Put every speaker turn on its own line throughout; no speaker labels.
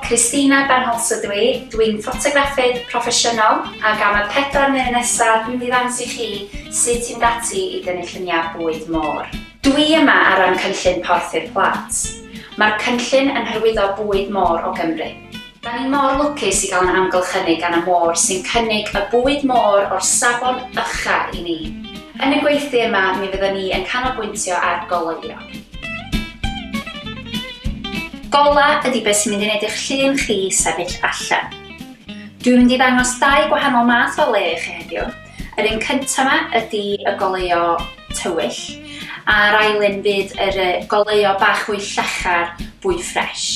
Christina Benholz ydw i, dwi'n ffotograffydd proffesiynol ac am y 4 munud nesaf dwi'n mynd i ddangos i chi sut i fynd ati i dynnu lluniau bwyd môr. Dwi yma ar ran cynllun Porth i'r Plat. Mae'r cynllun yn hyrwyddo bwyd môr o Gymru. Da ni mor lwcus i gael yn amgylchynu gan y môr sy'n cynnig y bwyd môr o'r safon ucha i ni. Yn y gweithdy yma mi fyddan ni yn canolbwyntio ar goleuo. Gola ydi beth sy'n mynd i wneud i'ch llun chi sefyll allan. Dwi'n mynd i ddangos dau gwahanol math o oleuo i chi heddiw. Yr un cynta 'ma ydi y goleuo tywyll, a'r ail un fydd yr goleuo bach fwy llachar, fwy ffresh.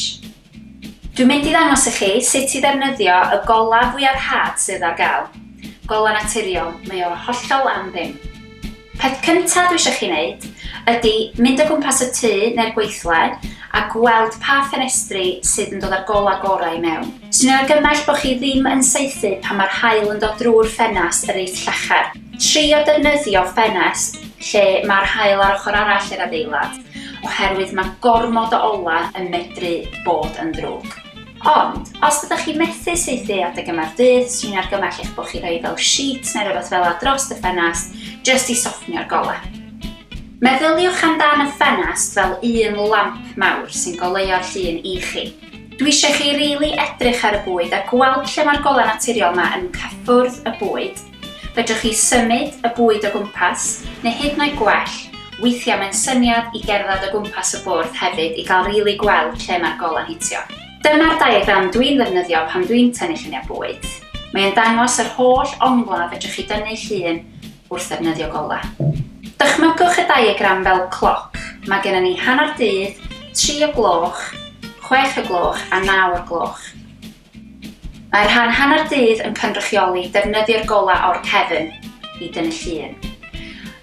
Dwi'n mynd i ddangos i chi sut i ddefnyddio y golau fwyaf rhad sydd ar gael. Golau naturiol, mae o hollol am ddim. Peth cyntaf dwi eisiau chi wneud ydy mynd o gwmpas y tŷ neu'r gweithle a gweld pa ffenestri sydd yn dod â'r golau gorau i mewn. Swn i'n argymell bod chi ddim yn saethu pan mae'r haul yn dod drwy'r ffenest reit llachar. Trio defnyddio ffenest lle mae'r haul ar ochr arall yr adeilad, oherwydd mae gormod o olau yn medru bod yn ddrwg. Ond, os ydych chi methu saethu adeg yma'r dydd, swn i'n argymell eich bod chi rhoi fel sheet neu rhywbeth fel 'a dros y ffenest, jyst i soffnio'r golau. Meddyliwch amdan y ffenest fel un lamp mawr sy'n goleuo'r llun i chi. Dwi eisiau chi rili edrych ar y bwyd a gweld lle mae'r golau naturiol 'ma yn cyffwrdd y bwyd. Fedrwch chi symud y bwyd o gwmpas, neu hyd yn oed gwell, weithiau mae'n syniad i gerdded o gwmpas y bwrdd hefyd i gael rili gweld lle mae'r golau'n hitio. Dyma'r diagram dwi'n ddefnyddio pan dwi'n tynnu lluniau bwyd. Mae e'n dangos yr holl onglau fedrwch chi dynnu llun wrth ddefnyddio golau. Dychmygwch y diagram fel cloc, mae gennym ni hanner dydd, 3 o gloch, 6 o gloch a 9 o'r gloch. Mae'r rhan hanner dydd yn cynrychioli defnyddio'r golau o'r cefn i dynnu llun.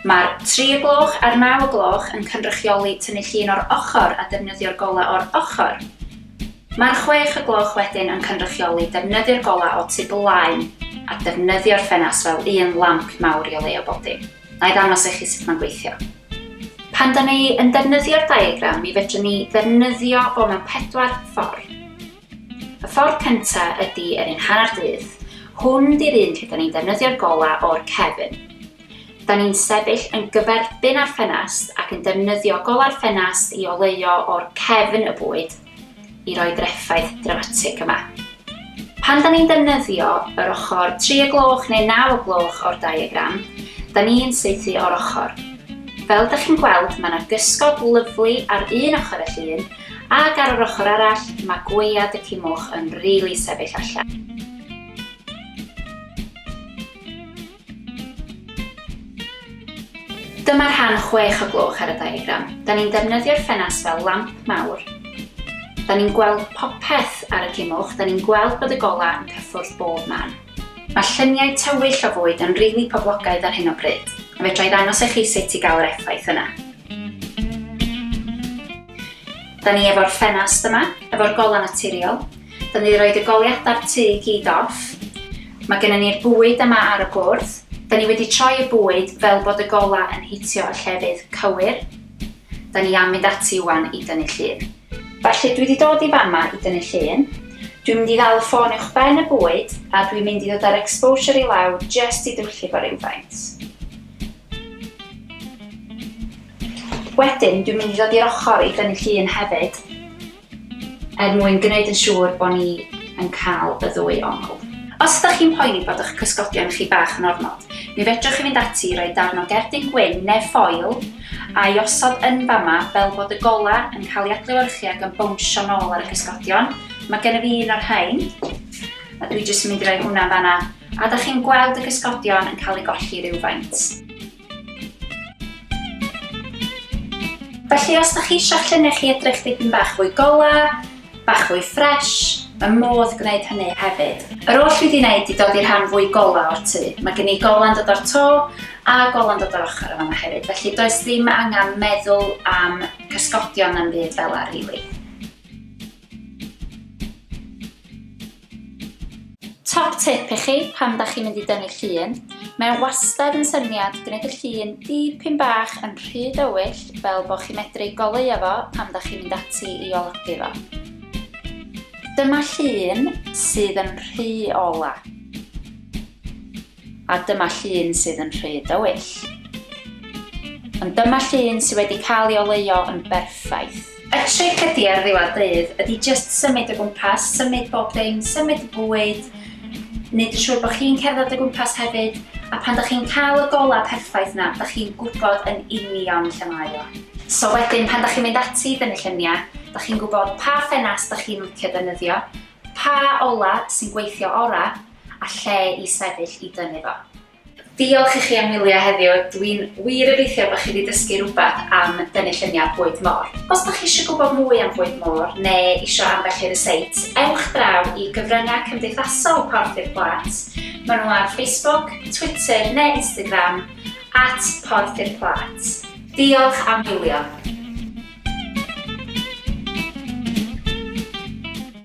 Mae'r 3 o gloch a'r 9 o gloch yn cynrychioli tynnu llun o'r ochr a defnyddio'r golau o'r ochr. Mae'r 6 o gloch wedyn yn cynrychioli defnyddio'r golau o tu blaen a defnyddio'r ffenast fel un lamp mawr i oleuo bob dim. Na i ddangos i chi sut mae'n gweithio. Pan da ni yn defnyddio'r diagram, mi fedrwn ni ddefnyddio fo mewn pedwar ffordd. Y ffordd cynta ydi yr un hanner dydd. Hwn di'r un lle da ni'n defnyddio'r gola o'r cefn. Da ni'n sefyll yn gyferbyn â'r ffenast ac yn defnyddio gola'r ffenast i oleuo o'r cefn y bwyd i roi'r effaith dramatig yma. Pan da ni'n defnyddio yr ochr 3 o gloch neu 9 o gloch o'r diagram, da ni'n saethu o'r ochr. Fel da chi'n gweld, mae yna gysgod lyfli ar un ochr y llun, Ac ar yr ochr arall, mae gwead y cimwch yn rili sefyll allan. Dyma'r rhan 6 o gloch ar y diagram. Da ni'n defnyddio'r ffenast fel lamp mawr. Da ni'n gweld popeth ar y cimwch, da ni'n gweld bod y golau yn cyffwrdd bob man. Mae lluniau tywyll o fwyd yn rili poblogaidd ar hyn o bryd, a fedra i ddangos i chi sut i gael yr effaith yna. Da ni efo'r ffenast yma, efo'r golau naturiol. Da ni wedi rhoi y goleuadau'r tŷ i gyd off. Mae gennym ni'r bwyd yma ar y bwrdd. Da ni wedi troi y bwyd fel bod y golau yn hitio y llefydd cywir. Da ni am fynd ati wan i dynnu llun. Felly dwi wedi dod i fama i dynnu llun. Dwi'n mynd i ddal y ffôn uwch ben y bwyd a dwi'n mynd i ddod â'r exposure i lawr jyst i dywyllu fo rywfaint. Wedyn, dwi'n mynd i ddod i'r ochr i dynnu llun hefyd, er mwyn gwneud yn siŵr bod ni yn cael y ddwy ongl. Os ydych chi'n poeni bod eich cysgodion chi bach yn ormod, mi fedrwch chi fynd ati i roi darn o gerdyn gwyn neu ffoil a'i osod yn fama fel bod y golau yn cael ei adlewyrchu ac yn bownsio nôl ar y cysgodion. Mae gennyf fi un o'r rhain, a dwi jyst yn mynd i roi hwnna fanna A dach chi'n gweld y cysgodion yn cael eu golli rywfaint. Felly os dach chi eisiau'ch lluniau chi edrych dipyn bach fwy golau, bach fwy ffresh, mae modd gwneud hynny hefyd. Yr oll dwi wedi wneud i dod i'r rhan fwy golau o'r tŷ. Mae gen i golau'n dod o'r to a golau'n dod o'r ochr yn fan'na hefyd, felly does ddim angen meddwl am cysgodion na'm byd fel 'a rili. Top tip i chi pan da chi'n mynd i dynnu llun, mae o wastad yn syniad gwneud y llun dipyn bach yn rhy dywyll fel bod chi'n medru goleuo fo pan da chi'n mynd ati i olygu fo. Dyma llun sydd yn rhy ola. A dyma llun sydd yn rhy dywyll. Ond dyma llun sydd wedi cael ei oleuo yn berffaith. Y tric ydy ar ddiwedd dydd ydy jyst symud o gwmpas, symud bob dim, symud y bwyd, wneud yn siŵr bod chi'n cerdded o gwmpas hefyd, a pan da chi'n cael y golau perffaith na, da chi'n gwybod yn union lle mae o. So wedyn pan da chi'n mynd ati i dynnu lluniau, da chi'n gwybod pa ffenast da chi'n licio defnyddio, pa olau sy'n gweithio orau, a lle i sefyll i dynnu fo. Diolch i chi am wylio heddiw, dwi'n wir obeithio bod chi wedi dysgu rhywbeth am dynnu lluniau bwyd môr. Os da chi eisiau gwybod mwy am fwyd môr neu eisiau ambell i ryseit, ewch draw i gyfryngau cymdeithasol Porth i'r Plât. Maen nhw ar Facebook, Twitter neu Instagram, at Porth i'r Plât. Diolch am wylio.